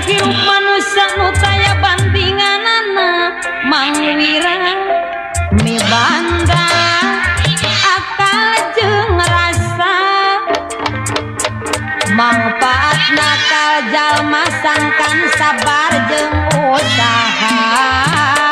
Dina hirup manusia nu taya bandinganana, Mangwira mibanda akal jeung rasa. Mangpaat nakal jalma sangkan sabar jeung usaha.